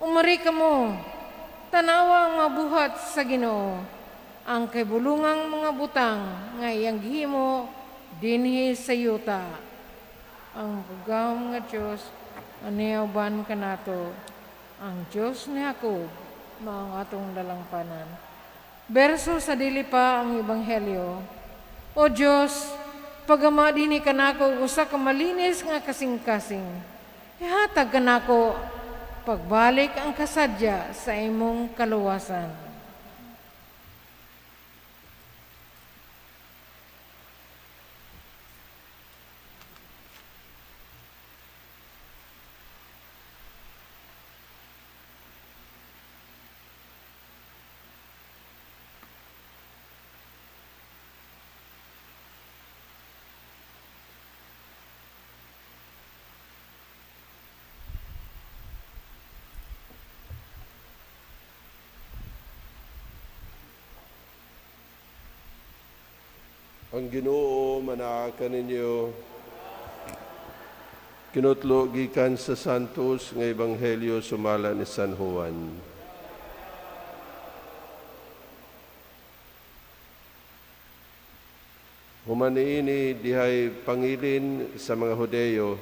Umari kamo, tanawa ang mabuhat sa Ginoo, ang kahibulongang mga butang nga iyang gihimo dinhi sa yuta. Ang Makagagahom nga Dios ania uban kanato, ang Dios ni Jacob mao ang atong dalangpanan. Berso sa dili pa ang Ebanghelyo. O Dios, pag-ama dinhi kanako og usa ka malinis nga kasing-kasing. Ihatag kanako pagbalik ang kasadya sa imong kaluwasan. Ang Ginoo manaa kaninyo. Kinutlo gikan sa Santos nga Ebanghelyo sumala ni San Juan. Human niini dihay pangilin sa mga Hudeyo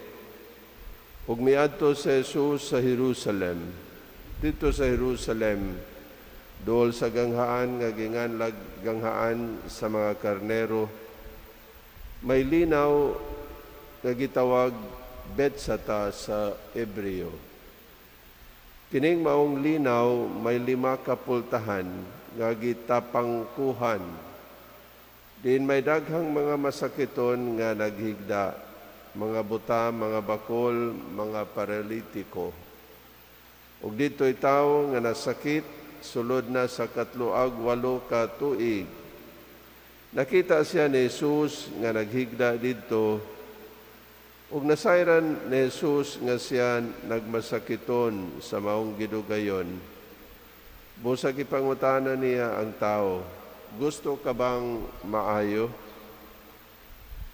ug miadto si Jesus sa Jerusalem. Didto sa Jerusalem, duol sa ganghaan nga ginganlag Ganghaan sa mga Karnero, may linaw nga gitawag Betsata sa Hebreo. Kining maong linaw may 5 ka pultahan nga gitapangkuhan. Diin may daghang mga masakiton nga naghigda, mga buta, mga bakol, mga paralitiko. Ug didto'y tawo nga nasakit, sulod na sa 38 ka tuig. Nakita siya ni Jesus nga naghigda didto, ug nasayran ni Jesus nga siya nagmasakiton sa maong gidugayon. Busag ipangutana niya ang tao, "Gusto ka bang maayo?"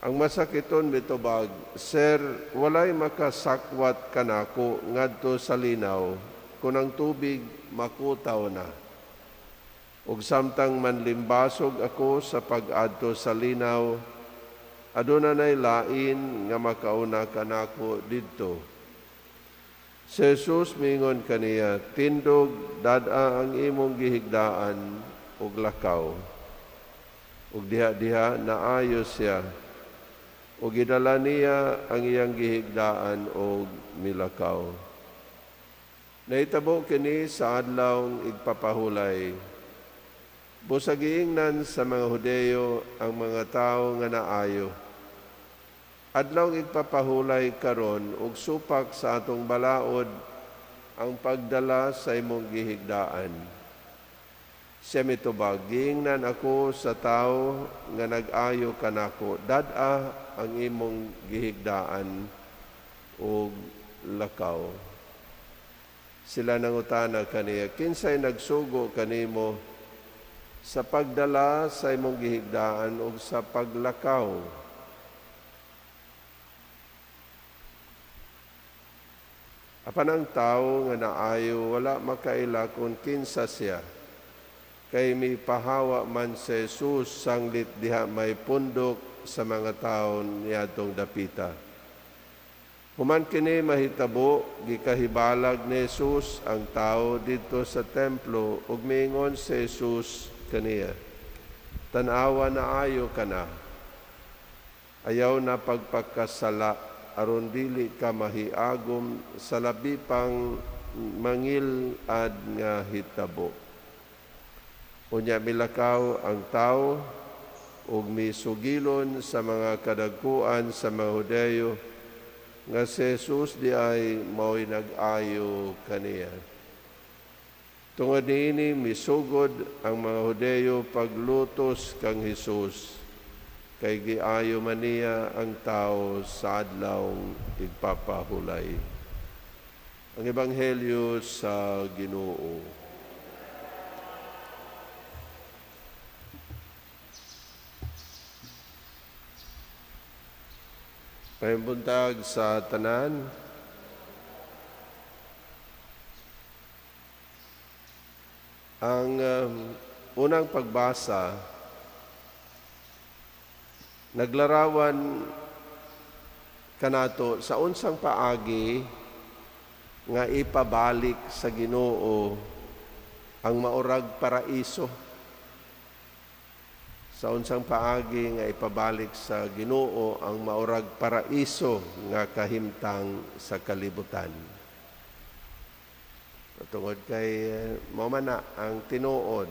Ang masakiton mitubag, "Sir, walay makasakwat kanako ngadto sa linaw, kun ang tubig makutaw na. Ug samtang manlimbasog ako sa pag-adto sa linaw, aduna nay lain nga makauna kanako didto." Si Jesus miingon kaniya, "Tindog, dad-a ang imong gihigdaan ug lakaw." Ug diha-diha naayo siya, ug gidala niya ang iyang gihigdaan og milakaw. Nahitabo kini sa adlawng igpapahulay. Busag giingnan sa mga Hudeyo ang mga tawo nga naayo, "Adlawng igpapahulay karon ug supak sa atong balaod ang pagdala sa imong gihigdaan." Siya mitubag, "Giingnan ako sa tawo nga nag-ayo kanako, 'Dad-a ang imong gihigdaan ug lakaw.'" Sila nangutana kaniya, "Kinsay nagsugo kanimo sa pagdala sa imong gihigdaan ug sa paglakaw?" Apan ang tawo nga naayo wala makaila kung kinsa siya, kay mipahawa man si Jesus sanglit diha may pundok sa mga tawo niadtong dapita. Human kini mahitabo, gikahibalag ni Jesus ang tawo didto sa templo ug miingon si Jesus kaniya, "Tan-awa, naayo ka na. Ayaw na pagpakasala aron dili ka mahiagom sa labi pang mangil-ad nga hitabo." Unya milakaw ang tawo ug misugilon sa mga kadagkuan sa mga Hudeyo nga si Jesus diay mao'y nag-ayo kaniya. Tungod niini misugod ang mga Hudeyo paglutos kang Hesus, kay giayo man niya ang tao sa adlawng igpapahulay. Ang Ebanghelyo sa Ginoo. Maayong buntag sa tanan. Ang unang pagbasa naglarawan kanato sa unsang paagi nga ipabalik sa Ginoo ang maurag paraiso. Sa unsang paagi nga ipabalik sa Ginoo ang maurag paraiso nga kahimtang sa kalibutan. Tungod kay mao man na ang tinuod,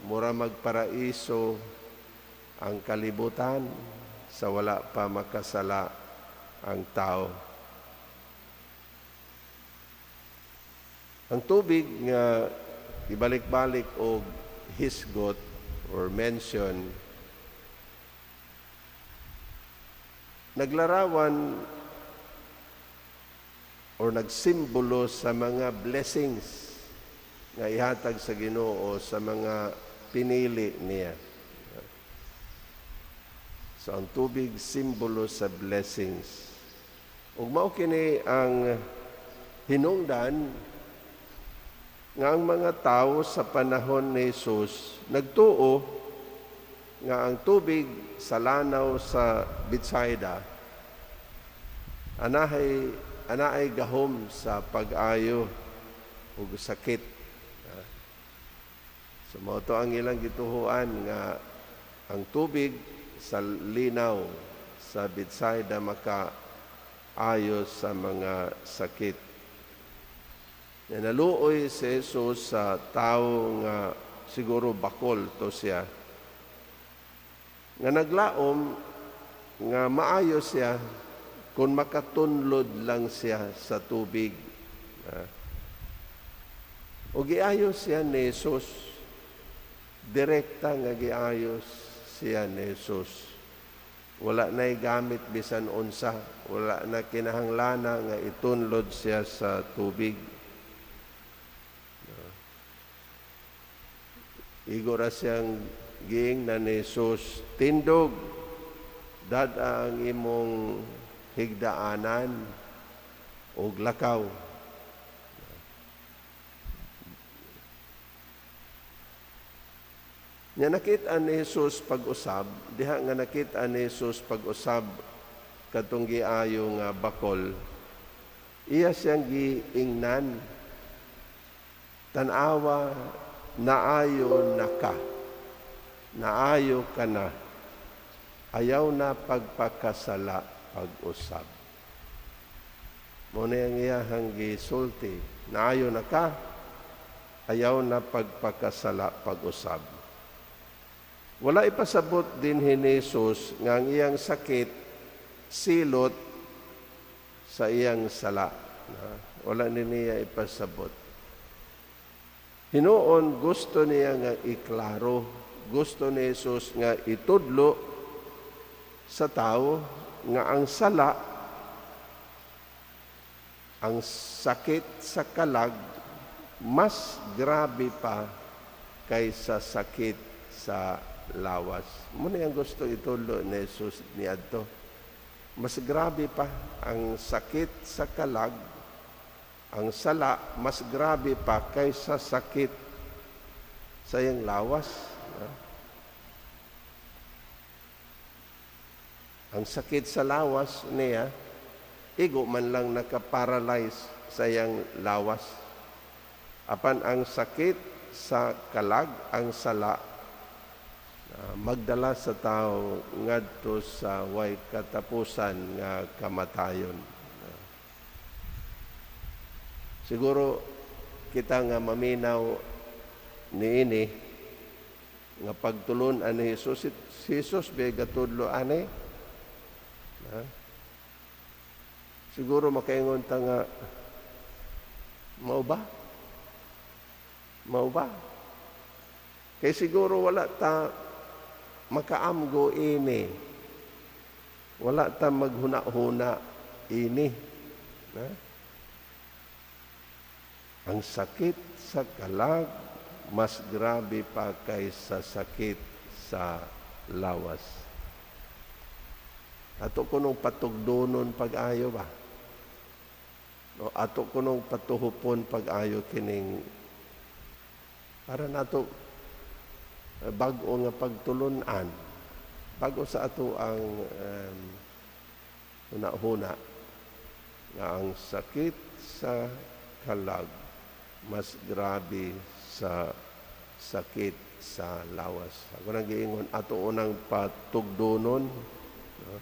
mura magparaiso ang kalibutan sa wala pa makasala ang tao. Ang tubig nga ibalik-balik og hisgot or mention naglarawan or nagsimbolo sa mga blessings nga ihatag sa Ginoo sa mga pinili niya. So ang tubig simbolo sa blessings. Ug mao kini ang hinungdan nga ang mga tao sa panahon ni Jesus nagtuo nga ang tubig sa lanaw sa Bethsaida anaay gahom sa pag-ayo ug sakit. So mao to ang ilang gituhuan nga ang tubig sa linaw sa Bethsaida maka-ayo sa mga sakit. Naluoy si Jesus sa tao nga siguro bakol to siya, nga naglaom nga maayo siya kung makatunlod lang siya sa tubig. O giayo siya ni Jesus, direkta nga giayos siya ni Jesus. Wala na'y gamit bisan unsa, wala na kinahanglana nga itunlod siya sa tubig. Igo ra siyang giingnan ni Jesus, tindog, dad-a ang imong higdaanan og lakaw. Nya nakit-an ni Jesus pag-usab, diha nga nakit-an ni Jesus pag-usab kadtong giayo nga bakol, iya siyang giingnan, tan-awa, naayo na ka, naayo ka na, ayaw na pagpakasala pag-usab. Mao na ang iyahang gisulti, naayo na ka, ayaw na pagpakasala pag-usab. Wala ipasabot din ni Jesus nga ang iyang sakit silot sa iyang sala. Wala ni niya ipasabot. Hinuon gusto niya nga iklaro, gusto ni Jesus nga itudlo sa tao nga ang sala, ang sakit sa kalag, mas grabe pa kaysa sakit sa lawas. Muna yung gusto itudlo ni Jesus niadto. Mas grabe pa ang sakit sa kalag, ang sala, mas grabe pa kaysa sakit sa iyang lawas. Ang sakit sa lawas niya, igo man lang nakaparalyze sa iyang lawas. Apan ang sakit sa kalag, ang sala, magdala sa tao ngadto sa way katapusan nga kamatayon. Siguro kita nga maminaw niini nga pagtulon-an ni Jesus, si Jesus ba gatudlo ani? Ha? Siguro makaingon ta nga mao ba? Mao ba? Kay siguro wala ta makaamgo ini. Wala ta maghuna-huna ini. Ha? Ang sakit sa kalag mas grabe pa kaysa sakit sa lawas. Ato kunong patugdonon pag-ayo ba? No, ato kunong patuhupon pag-ayo kining Para nato bag-o nga pagtulun-an, bag-o sa ato ang huna-huna nga ang sakit sa kalag mas grabe sa sakit sa lawas. Ako nang giingon ato unang patugdonon, no?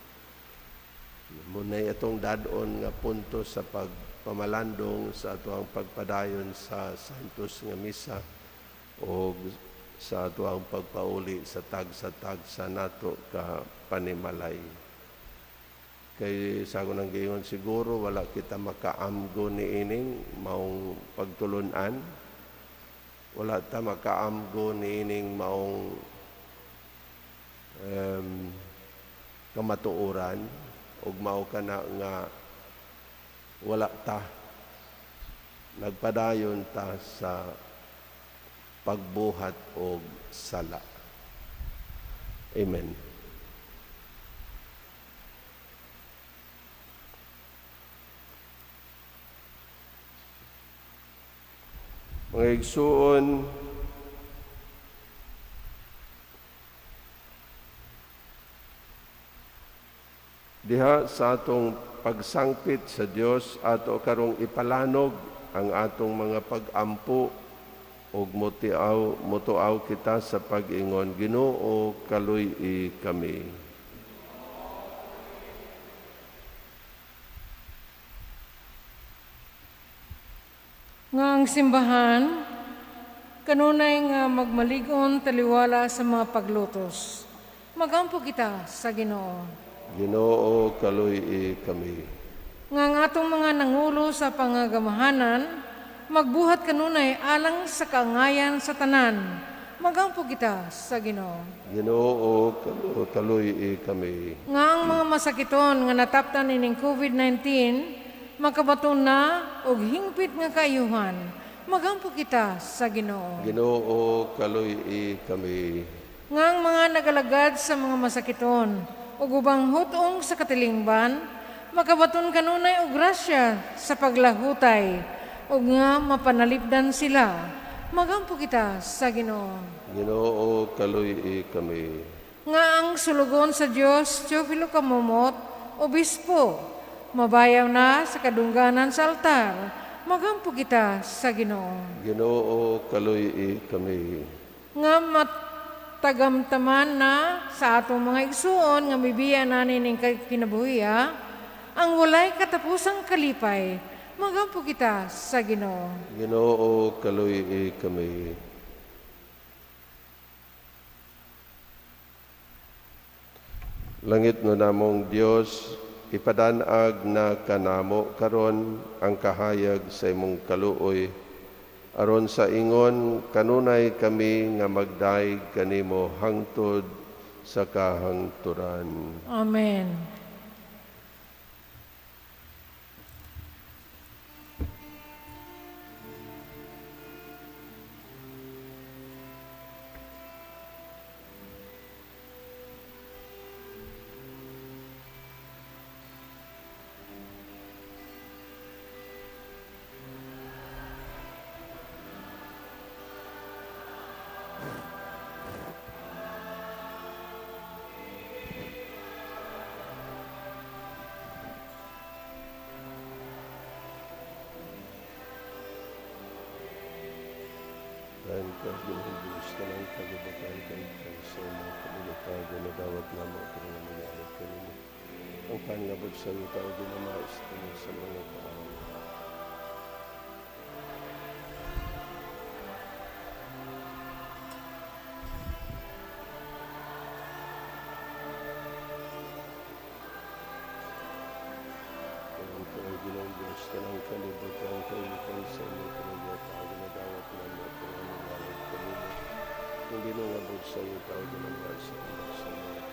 Munay atong dad-on nga punto sa pagpamalandong sa atoang pagpadayon sa Santos nga Misa o sa atoang pagpauli sa tagsa-tagsa nato ka panimalay. Kay sa ako nang giingon, siguro wala kita makaamgo niining maong pagtulun-an, wala ta makaamgo niining maong kamatuoran, ug mao kana nga wala ta nagpadayon ta sa pagbuhat og sala. Amen. Mga igsuon, diha sa atong pagsangpit sa Dios, ato karong ipalanog ang atong mga pag-ampo ug motuaw kita sa pag-ingon, Ginoo, kaluy-i kami. Nga ang simbahan kanunay nga magmalig-on taliwala sa mga paglutos. Magampo kita sa Ginoo. Ginoo, kaluy-i kami. Nga ang atong mga nangulo sa pangagamahanan magbuhat kanunay alang sa kaangayan sa tanan. Magampo kita sa Ginoo. Ginoo, kaluy-i kami. Nga ang mga masakiton nga nataptan ining COVID-19 makabaton na og hingpit nga kaayuhan. Magampo kita sa Ginoo. Ginoo, kaluy-i kami. Nga ang mga nagalagad sa mga masakiton ug ubang hutong sa katilingban makabaton kanunay og grasya sa paglahutay ug nga mapanalipdan sila. Magampo kita sa Ginoo. Ginoo, kaluy-i kami. Nga ang sulugon sa Dios, Teofilo Camomot, obispo, mabayaw na sa kadungganan sa altar. Magampo kita sa Ginoo. Ginoo, kaluy-i kami. Nga matagamtaman na sa atong mga igsuon nga mibiya na nining kinabuhiya, ang walay katapusang kalipay. Magampo kita sa Ginoo. Ginoo, kaluy-i kami. Langit no namong Dios, ipadanag na kanamo karon ang kahayag sa imong kaluoy, aron sa ingon kanunay kami nga magdayeg kanimo hangtod sa kahangturan. Amen. Dahil ka, Ginoong Diyos, tanang kalibutan kay sa imong kalibutan, ginadawat namo kini nga mga kanimo. Ang pangabot sa iyo, tao ginamais tungod sa mga kaaway. Dahil ka, Ginoong Diyos, tanang kalibutan kay sa imong kalibutan, ginadawat namo kini nga mga kanimo. Ang ginangabot sa iyo, tao ginamais tungod sa mga kaaway.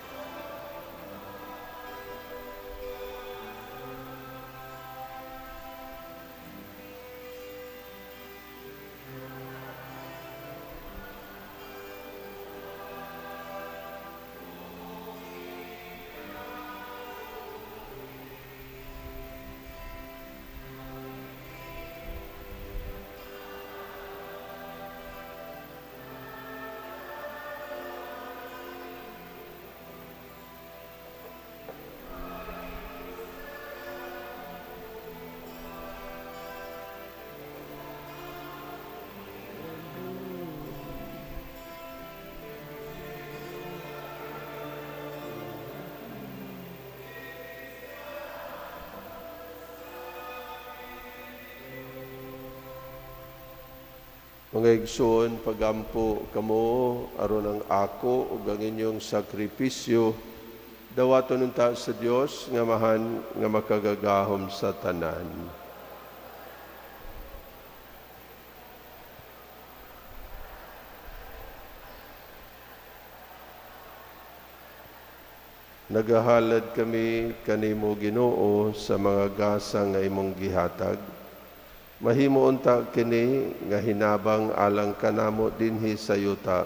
Mga igsoon, pagampo kamo aron ang ako ug ang inyong sakripisyo dawaton unta sa Dios nga Amahan nga makagagahom sa tanan. Nagahalad kami kanimo, Ginoo, sa mga gasa nga imong gihatag. Mahimo unta kini nga hinabang alang kanamo dinhi sa yuta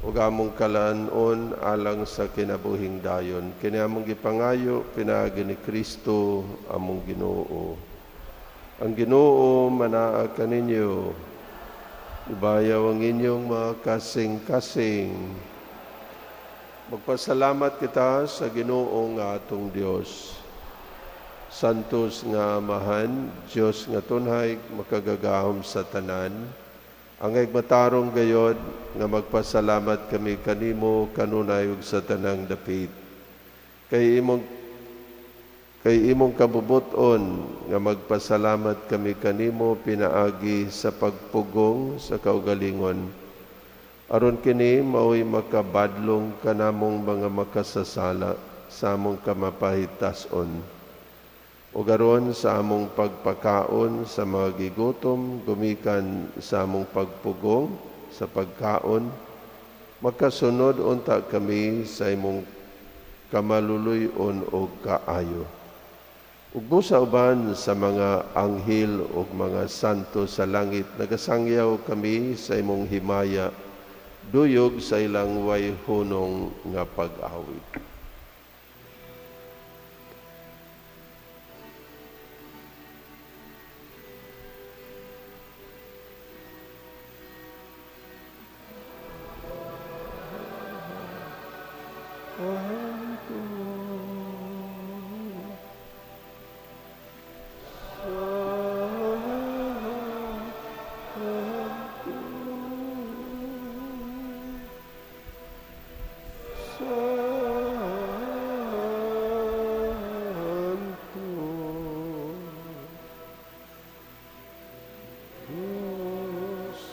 ug among kalan-on alang sa kinabuhing dayon. Kini among gipangayo pinaagi ni Kristo among Ginoo. Ang Ginoo manaa kaninyo. Ibayaw ang inyong mga kasing-kasing. Magpasalamat kita sa Ginoo nga atong Dios. Santos nga Amahan, Dios nga tunhay, makagagahom sa tanan, angay matarong gayod nga magpasalamat kami kanimo kanunay ug sa tanang dapit. Kay imong kabubut-on nga magpasalamat kami kanimo pinaagi sa pagpugong sa kaugalingon. Aron kini mao'y makabadlong kanamong mga makasasala sa among kamapahitas-on. Ug aron sa among pagpakaon sa mga gigutom gumikan sa among pagpugong sa pagkaon, makasunod unta kami sa imong kamaluluy-on og kaayo. Ug busa uban sa mga anghel ug mga santo sa langit, nagasangyaw kami sa imong himaya, duyog sa ilang way hunong nga pag-awit.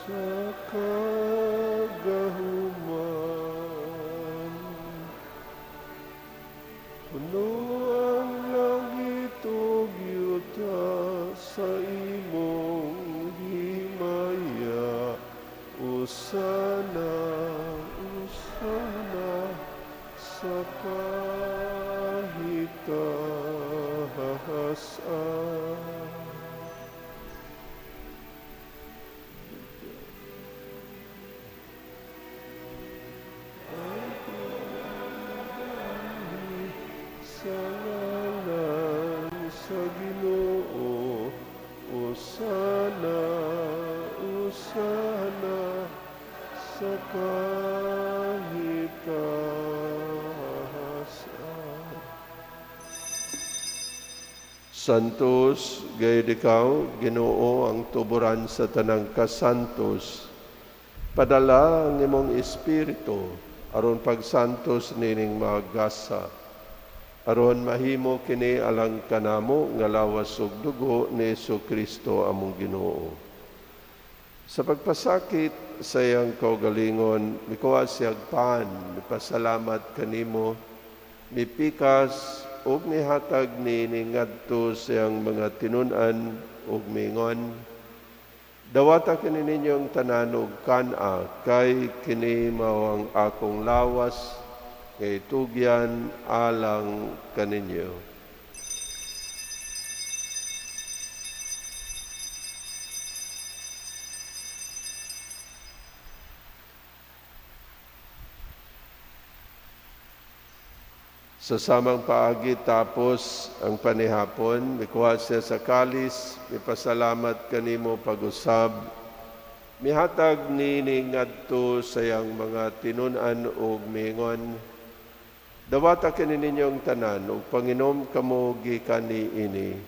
Sa kagahuman. Puno ang langit ug yuta sa imong himaya. Hosana, Hosana sa kahitaas. Sa ngalan sa Ginoo, Hosana, Hosana sa kahitaas. Santos, gayud ikaw, Ginoo, ang tuboran sa tanang kasantos. Padala ang imong espiritu aron pagsantos nining mga gasa, aron mahimo kini alang kanamo nga lawas ug dugo ni Kristo among Ginoo. Sa pagpasakit sa iyang kaugalingon, mikuha siyag pan, mipasalamat kanimo, mipikas ug nihatag niini ngadto sa iyang mga tinun-an ug mingon, "Dawata kini ninyong tanan ug kan-a, kay kini mao ang akong lawas nga itugyan alang kaninyo." Sa samang paagi, tapos ang panihapon, mikuha siya sa kalis, mipasalamat kanimo pag-usab, mihatag niini ngadto sa iyang mga tinun-an ug mingon, "Dawata kini ninyong tanan ug panginom kamo gikan niini.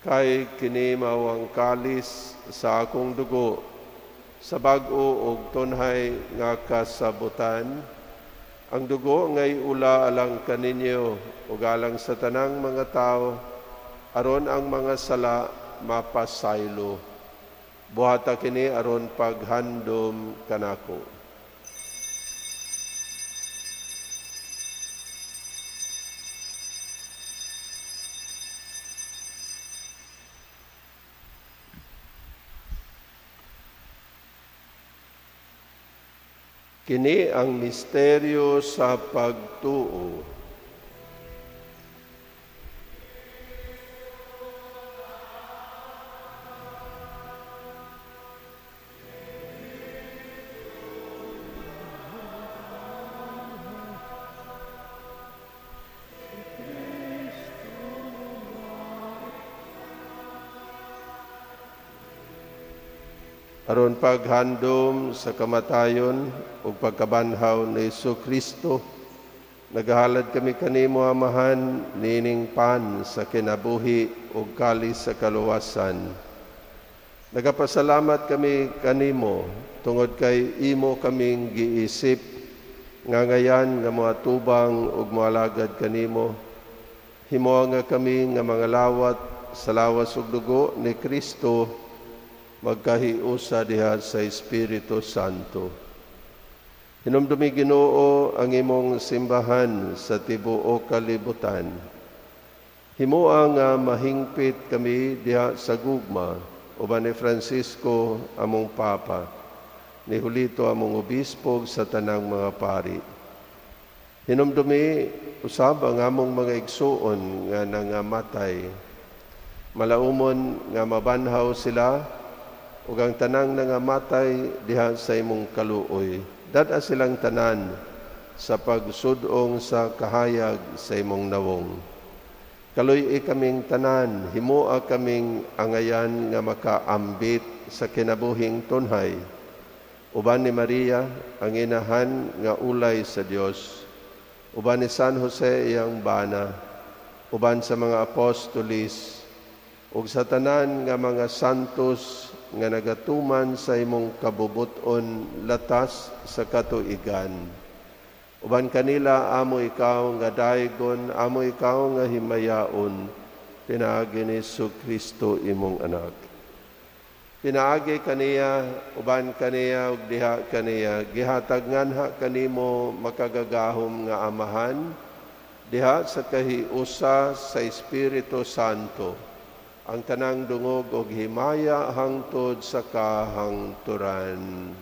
Kay kini mao ang kalis sa akong dugo, sa bag-o ug tunhay nga kasabutan, ang dugo ngay ula alang kaninyo ug alang sa tanang mga tao, aron ang mga sala mapasaylo." Buhata kini aron paghandom kanako. Kini ang misteryo sa pagtuo. Aron paghandom sa kamatayon ug pagkabanhaw ni Hesukristo, nagahalad kami kanimo, Amahan, nining pan sa kinabuhi ug kalis sa kaluwasan. Nagapasalamat kami kanimo tungod kay imo kaming giisip nga ngayan nga moatubang ug moalagad kanimo. Himoa nga kami nga mga lawat sa lawas ug dugo ni Kristo magkahiusa diha sa Espiritu Santo. Hinumdumi, Ginoo, ang imong simbahan sa tibuok kalibutan. Himoa nga mahingpit kami diha sa gugma uban ni Francisco among Papa, ni Julito among obispo ug sa tanang mga pari. Hinumdumi usab ang among mga igsuon nga nangamatay. Malaumon nga mabanhaw sila ug ang tanang nangamatay diha sa imong kaluoy. Dad-a silang tanan sa pagsud-ong sa kahayag sa imong nawong. Kaluy-i kaming tanan, himoa kaming angayan nga makaambit sa kinabuhing tunhay. Uban ni Maria, ang inahan nga ulay sa Dios. Uban ni San Jose iyang bana, uban sa mga apostolis, ug sa tanan nga mga santos nga nagatuman sa imong kabubuton latas sa katuigan. Uban kanila amo ikaw nga daygon, amo ikaw nga himayaon, pinaagi ni Kristo imong anak. Pinaagi kaniya, uban kaniya, ug diha kaniya, gihatag nganha kanimo makagagahom nga Amahan, diha sa kahiusa sa Espiritu Santo, ang tanang dungog og himaya hangtod sa kahangturan.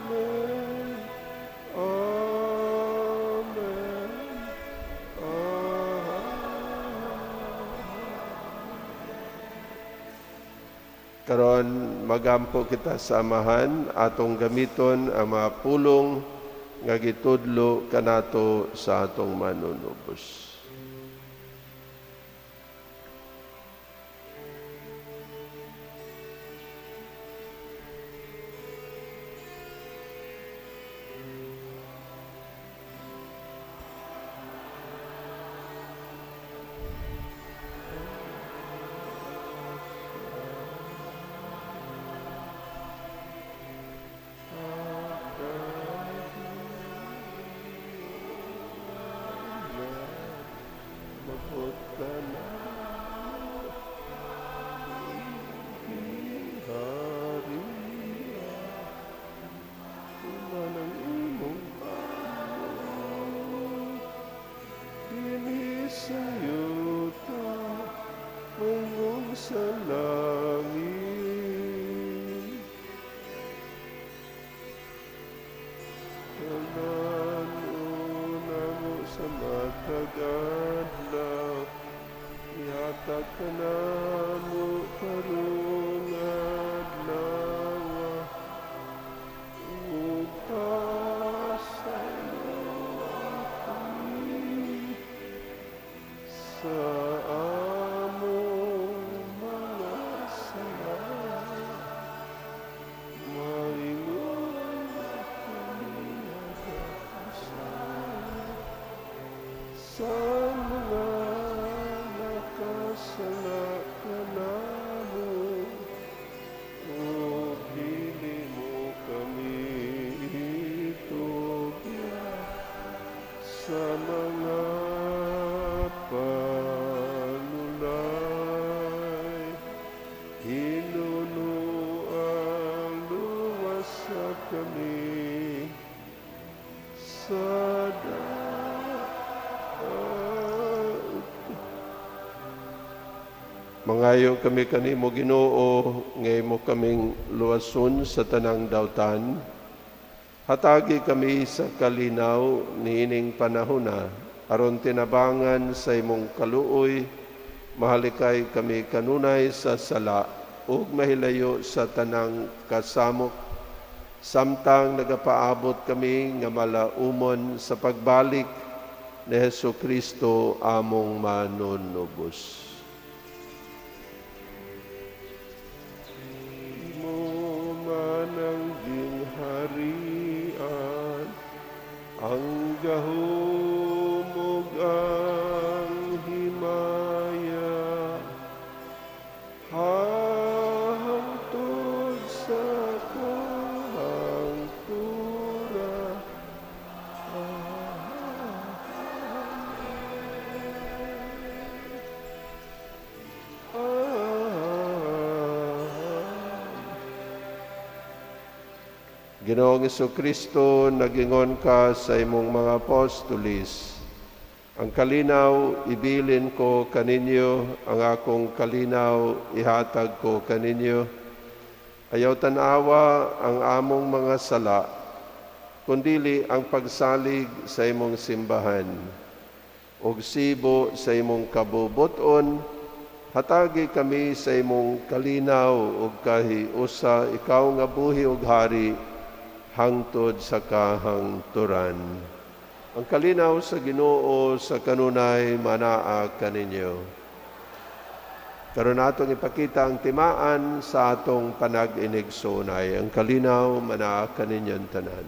Amen. Amen. Amen. Karon magampo kita sa Amahan, atong gamiton ang mga pulong nga gitudlo kanato sa atong manunubos. Mabot ka na, Haria, tuman ang imong pagbuot, dinhi sa yuta, mahimong sa langit. Tanan namo sa matag adlaw, ihatag kanamo karong adlaw, ug pasayloa kami sa among mga sala, maingon kami nagapasala sa mga nakasala kanamo. Mangayo kami kanimo, Ginoo, nga imo kaming luwason sa tanang dautan. Hatagi kami sa kalinaw niining panahona aron tinabangan sa imong kaluoy, mahalikay kami kanunay sa sala ug mahilayo sa tanang kasamok, samtang nagapaabot kami nga malaumon sa pagbalik ni Hesu Kristo among manunubos. Imo man ang gingharian, ang gahom ug ang himaya, hangtod sa kahangturan. Amen. Ginoong Kristo, nagingon ka sa imong mga apostolis, "Ang kalinaw ibilin ko kaninyo, ang akong kalinaw ihatag ko kaninyo. Ayaw tanawa ang among mga sala, kundili ang pagsalig sa imong simbahan. Og sibo sa imong kabubuton, hatagi kami sa imong kalinaw ug kahiusa, ikaw nga buhi ug hari hangtod sa kahangturan." Ang kalinaw sa Ginoo sa kanunay manaa kaninyo. Karon atong ipakita ang timaan sa atong panag-inigsoonay. Ang kalinaw manaa kaninyong tanan.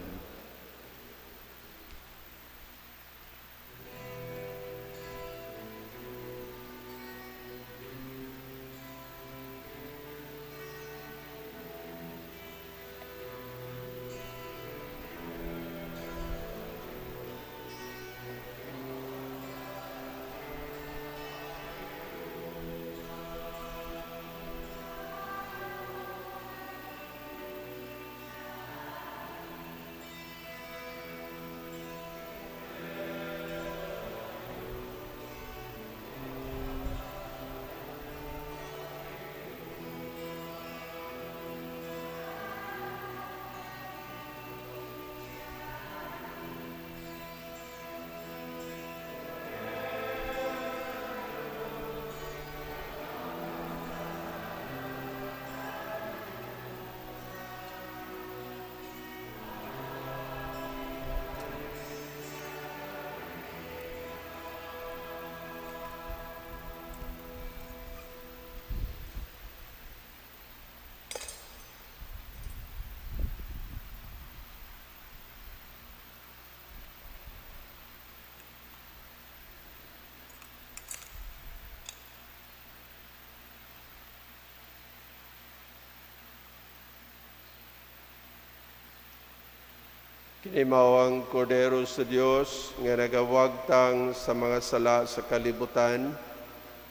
Kini mao ang Kordero sa Dios nga nagawagtang sa mga sala sa kalibutan.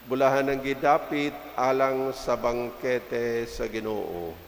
Bulahan ang gidapit alang sa bangkete sa Ginoo.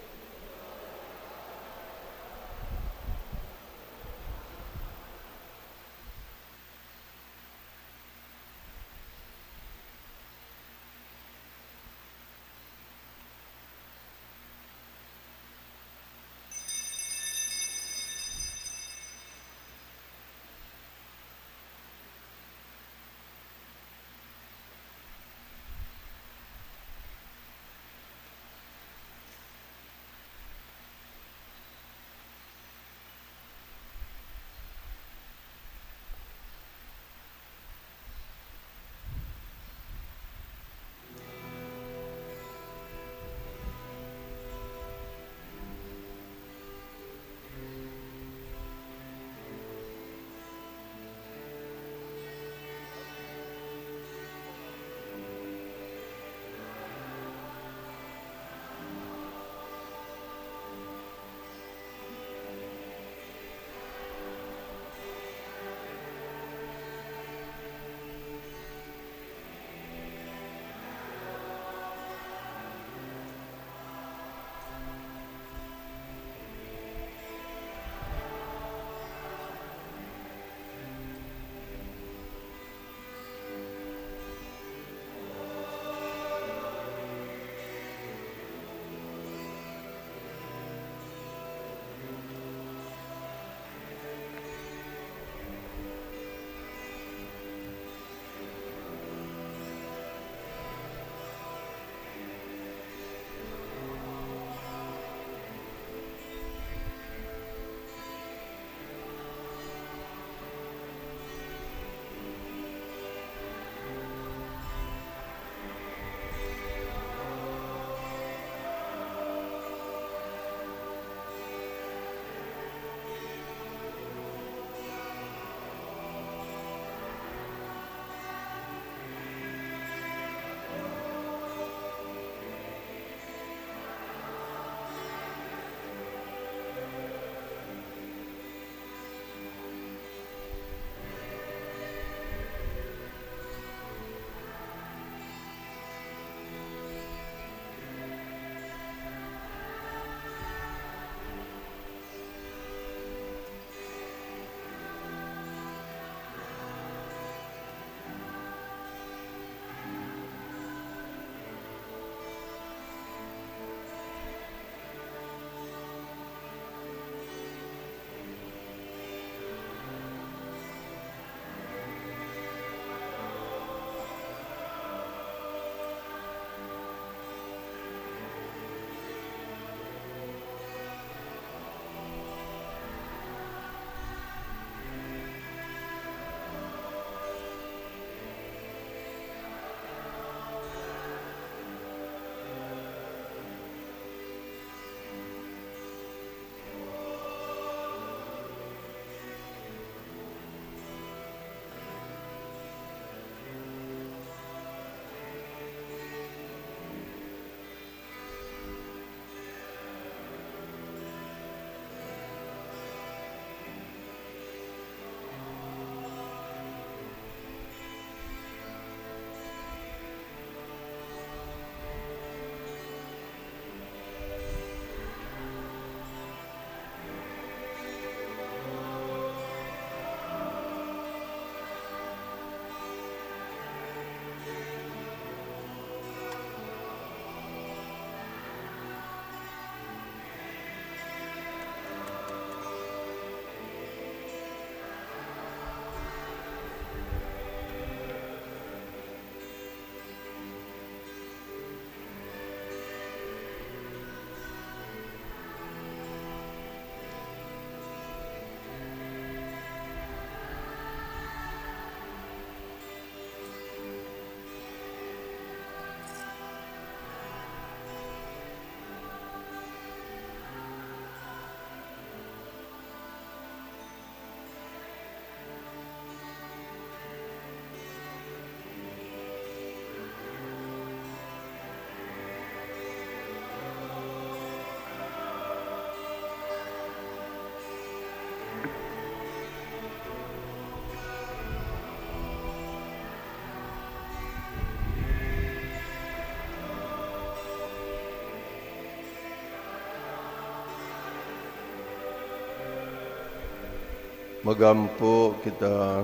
Magampo kita.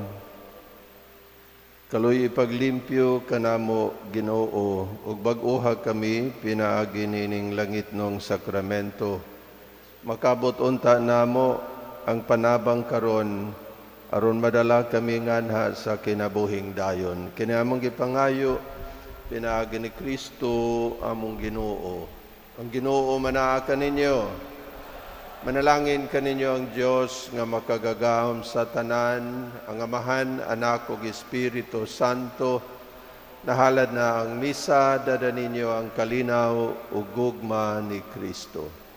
Kaloy, ipaglimpyo kanamo, Ginoo, ug bag-oha kami pinaagi nining langitnong sakramento. Makabot unta namo ang panabang karon aron madala kami nganha sa kinabuhing dayon. Kini among gipangayo pinaagi ni Kristo among Ginoo. Ang Ginoo manaa kaninyo. Manalangin kaninyo ang Dios nga makagagahom sa tanan, ang Amahan, Anak ug Espiritu Santo. Nahalad na ang misa, dada ninyo ang kalinaw ug gugma ni Kristo.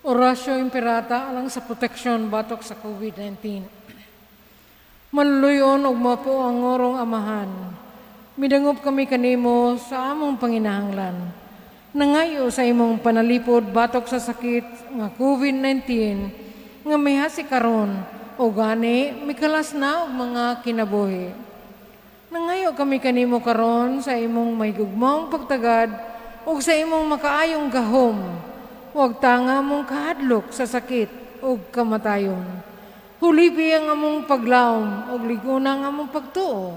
Oratio Imperata alang sa proteksyon batok sa COVID-19. Maluluyon ug mapo ang ngorong Amahan. Midangop kami kanimo sa among panginahanglan. Nangayo sa imong panalipod batok sa sakit nga COVID-19 nga mihasi karon o gani mikalas na og mga kinabuhi. Nangayo kami kanimo karon sa imong mahigugmaong pagtagad ug sa imong makaayong gahom. Huwag tanga mong kahadlok sa sakit o kamatayon. Hulipi ang among paglaom o liguna ang among pagtuo.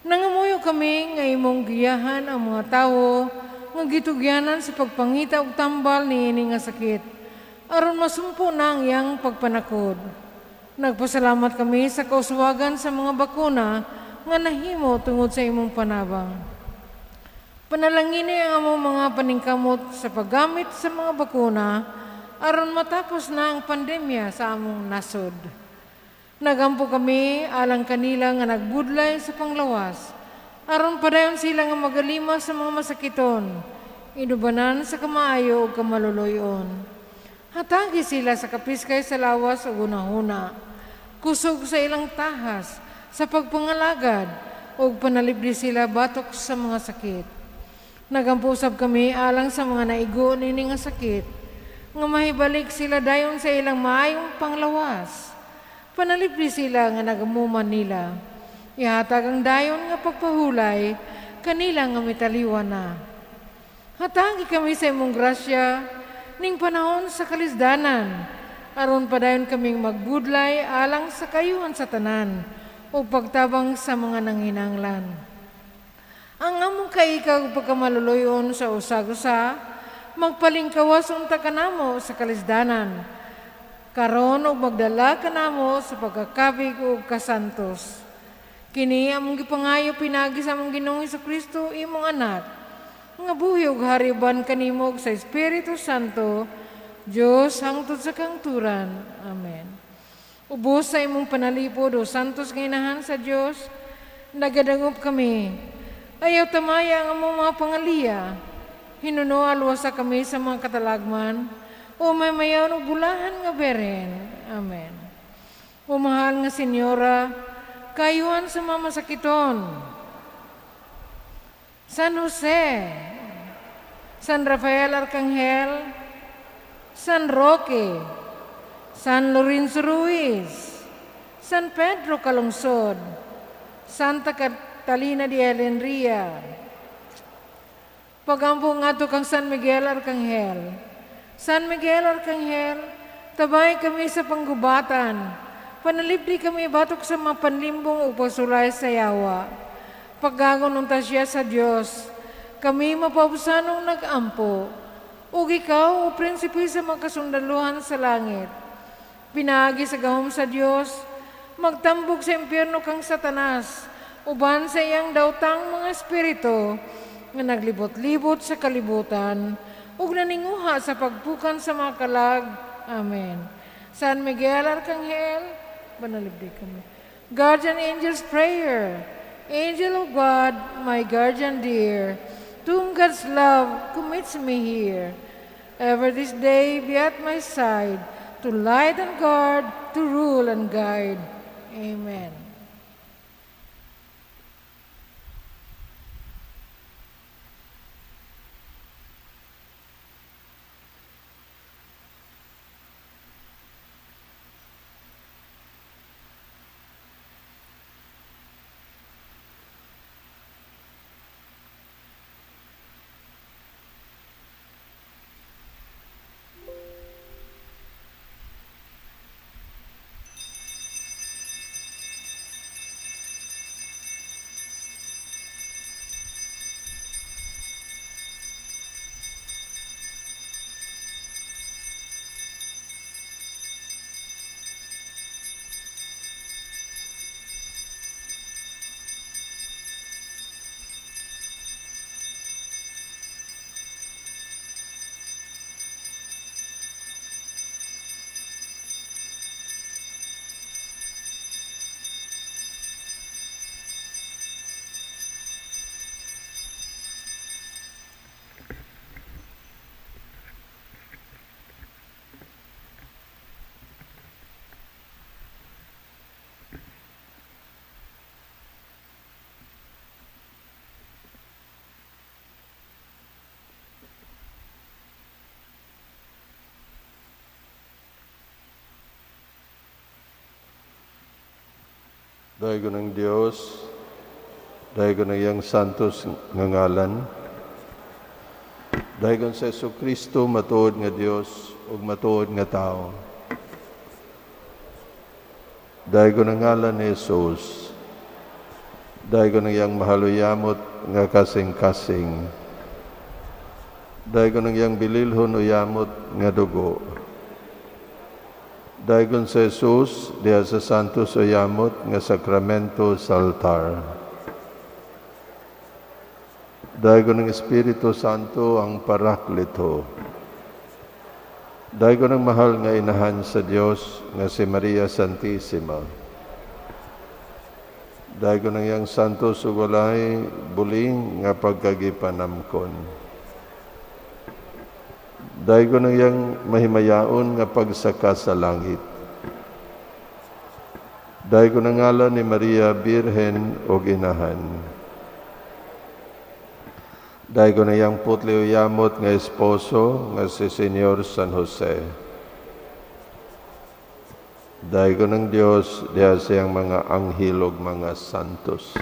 Nangamuyo kami nga imong giyahan ang mga tawo nga gitugyanan sa pagpangita og tambal niini nga sakit aron masumpo na ang iyang pagpanakod. Nagpasalamat kami sa kauswagan sa mga bakuna nga nahimo tungod sa imong panabang. Panalangini ang among mga paningkamot sa paggamit sa mga bakuna aron matapos na ang pandemya sa among nasod. Nagampo kami alang kanila nga nagbudlay sa panglawas aron padayon sila nga magalima sa mga masakiton, inubanan sa kamaayo ug kamaluluyon. Hatagi sila sa kapiskay sa lawas ug hunahuna, kusog sa ilang tahas sa pagpangalagad ug panalibdi sila batok sa mga sakit. Nagampo usab kami alang sa mga naigo niini nga sakit, nga mahibalik sila dayon sa ilang maayong panglawas. Panalipdi sila nga nagamuman nila. Ihatag ang dayon nga pagpahulay kanila nga mitaliwan na. Hatagi kami sa imong grasya ning panahon sa kalisdanan, aron padayon kaming magbudlay alang sa kayuhan sa tanan ug pagtabang sa mga nanginahanglan. Ang among kaikaw pagkamaluluyon sa usag-usa, magpalingkawas unta kanamo sa kalisdanan. Karon og magdala kanamo sa pagkakabig ug kasantos. Kini among gipangayo pinagi sa among Ginoong Hesukristo, imong anak, nga buhi ug hari uban kanimo sa Espiritu Santo, Dios hangtod sa kangturan. Amen. Ubos sa imong panalipod o santos nga inahan sa Dios, nagadangop kami. Ayaw tamaya ang among mga pangaliya. Hinuno alwasa kami sa mga katalagman. O may mayaw ug bulahan nga Birhen. Amen. O mahal nga Senyora, kayuhan sa mga masakiton. San Jose, San Rafael Arcangel, San Roque, San Lorenzo Ruiz, San Pedro Calungsod, Santa Catalina de Alenria. Pagampo ngadto kang San Miguel Arcangel. San Miguel Arcangel, tabay kami sa panggubatan. Panalipdi kami batok sa mga panlimbong ug pagsulay sa yawa. Paggagon unta siya sa Dios, kami mapaubsanong nag-ampo. Ug ikaw, o prinsipe sa mga kasundaluhan sa langit, pinaagi sa gahom sa Dios, magtambog sa impyerno kang Satanas, uban sa iyang daotang mga espiritu nga naglibot-libot sa kalibutan, ug naninguha sa pagpukan sa mga kalag. Amen. San Miguel Arcangel, panalipdi kami. Guardian Angel's Prayer. Angel of God, my guardian dear, to whom God's love commits me here. Ever this day be at my side, to light and guard, to rule and guide. Amen. Daygon ang Dios, daygon ang iyang santos nga ngalan, daygon sa Hesus Kristo matuod nga Dios ug matuod nga tao. Daygon ang ngalan ni Jesus, daygon ang iyang mahaluyamot nga kasing-kasing, daygon ang iyang bililhon o yamot nga dugo. Daygon sa Jesus, diha sa Santos o yamot nga sakramento sa altar. Daygon ng Espiritu Santo ang Paraklito. Daygon ang mahal nga inahan sa Dios nga si Maria Santissima. Daygon ang iyang santos ug walay buling nga pagkagipanamkon. Daygon ang iyang mahimayaon nga pagsaka sa langit. Daygon ang ngalan ni Maria Birhen og Inahan. Daygon ang iyang putli o yamot nga esposo nga si Senyor San Jose. Daygon ang Dios diha sa iyang mga anghel ug mga santos.